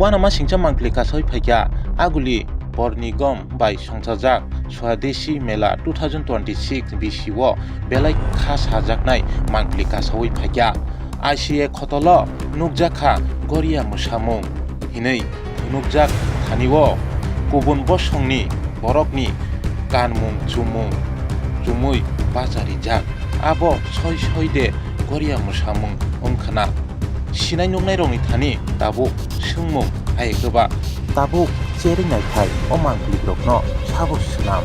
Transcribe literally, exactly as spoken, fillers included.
Uanamasingcha mangpili kasawi phaikha, aguli Pornigom bai songchajak Swadeshi Mela two thousand twenty-six bisi o belai kha sajaknai mangpili kasawi phaikha. I C A khotolo nukjakha goria mwsamung hinwi phunukjak thani o kubun bosongni borokni kanmung chumung chumui bacharijak. Abo soi soi de goria mwsamung wngkhana. Sinai nuknairokni thani tabuk swngmung hai kwbak. Tabuk cherwi naikhai o mangpilikrokno sabo swnam.